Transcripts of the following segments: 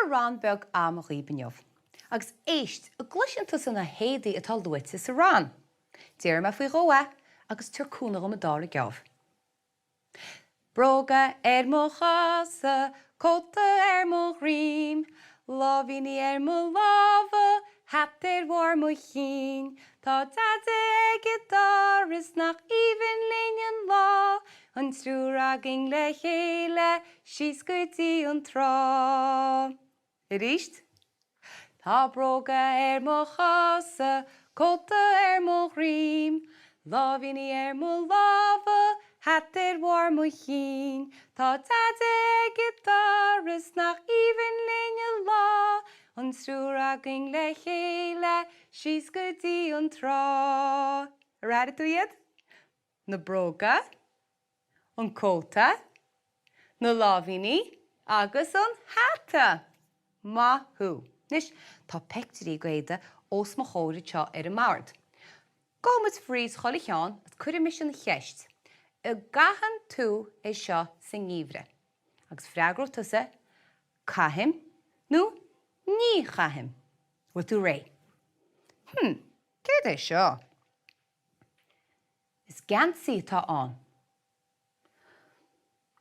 rann beag ama dhaoib inniu. Agus éist, an gcloiseann tusa na héadaí atá luaite sa rann? Déarfaidh mé faoi dhó é, agus tabhair cúnamh dhom an dara geábh. Bróga ar mo chosa, cóta ar mo dhroim, láimhíní ar mo lámha, hata ar bharr mo chinn. Tá Deaide ag an doras, nach aoibhinn linn an lá, an triúr againn le chéile síos go dtí an trá. Arís. Tá bróga ar mo chosa, cóta ar mo dhroim, láimhíní ar mo lámha, hata ar bharr mo chinn. Tá Deaide ag an doras, nach aoibhinn linn an lá, an triúr againn le chéile síos go dtí an trá. Ar airigh tú iad? Na bróga, an cóta, na láimhíní agus an hata! Maith thú! Anois, tá peictiúirí d'éadaí os mo chomhair anseo ar an mbord. Gabhfaidh muid fríd chuile cheann agus cuirfidh mise an cheist, An gcaitheann tú é seo sa ngeimhreadh? Agus freagróidh tusa, Caithim nó Ní chaithim. Bhfuil tú réidh? Hm, céard é seo? Is geansaí atá ann.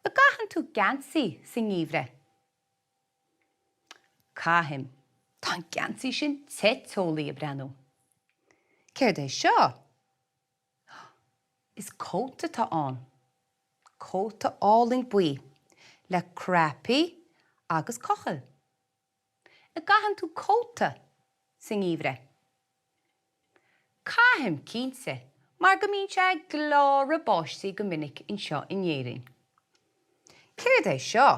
An gcaitheann tú geansaí sa ngeimhreadh? Caithim. Tá an geansaí sin te teolaí ag breathnú. Céard é seo? Is cóta atá ann. Cóta álainn buí le cnaipí agus cochall. An gcaitheann tú cóta sa ngeimhreadh? Caithim, cinnte, mar go mbíonn sé ag gleáradh báistí go minic anseo in Éirinn. Céard é seo?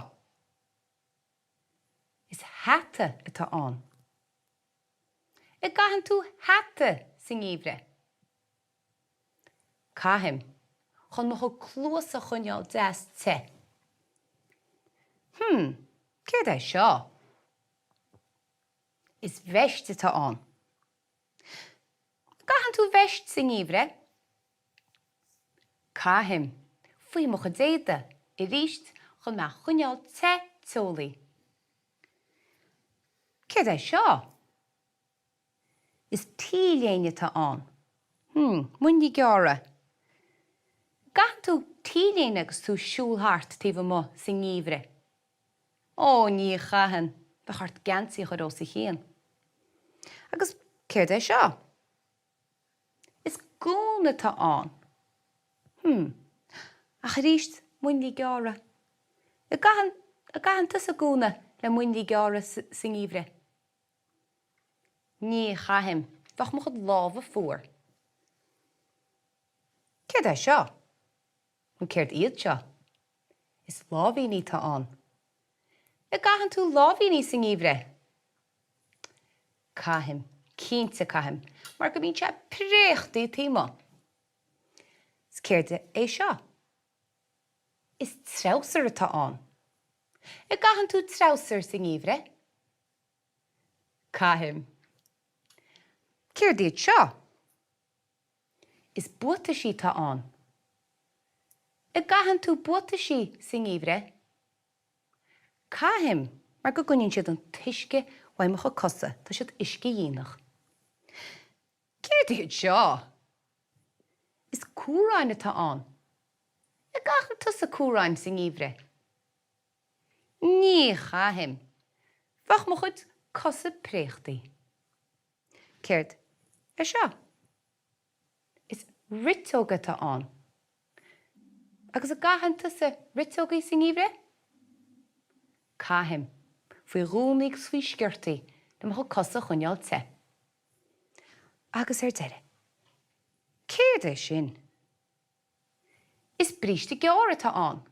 Is hata atá ann. An gcaitheann tú hata sa ngeimhreadh? Caithim, chun mo chuid cluasa a choinneáil deas te. Hmm, céard é seo? Is veist atá ann. An gcaitheann tú veist sa ngeimhreadh? Caithim, faoi mo chuid éadaí, arís, chun mé a choinneáil te teolaí. Céard é seo? Is T-léine atá ann. Hmm, muinlí gearra. An gcaitheann tú T-léine agus tú ag siúl thart taobh amuigh sa ngeimhreadh? Ó, ní chaitheann. Bheadh ort geansaí a chur os a chionn. Agus céard é seo? Is gúna atá ann. Hmm. Ach arís, muinlí gearra. An gcaitheann, an gcaitheann tusa gúna le muinlí gearra sa ngeimhreadh? Ní chaithim. Bheadh mo chuid lámha fuar. Céard é seo? Nó céard iad seo? Is láimhíní atá ann. An gcaitheann tú láimhíní sa ngeimhreadh? Caithim. Cinnte caithim, mar go mbíonn sé préachtaí taobh amuigh. Is céard é seo? Is treabhsar atá ann. An gcaitheann tú treabhsar sa ngeimhreadh? Caithim. Céard iad seo? Is buataisí atá ann. An gcaitheann tú buataisí sa ngeimhreadh? Caithim, mar go gcoinníonn siad an t-uisce uaidh mo chuid cosa, tá siad uiscedhíonach. Céard iad seo? Is cuaráin atá ann. An gcaitheann tusa cuaráin sa ngeimhreadh? Ní chaithim. Bheadh mo chuid cosa préachtaí. Céard é seo? Is riteoga atá ann. Agus an gcaitheann tusa riteogaí sa ngeimhreadh? Caithim. Faoi ghúnaí agus faoi sciortaí le mo chuid cosa a choinneáil te. Agus ar deireadh, céard é sin? Is bríste gearr atá ann.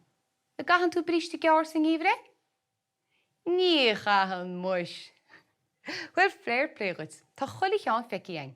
An gcaitheann tú bríste gearr sa ngeimhreadh? Ní chaitheann, muis! Bhuel, fair play dhuit, tá chuile cheann feicthe againn.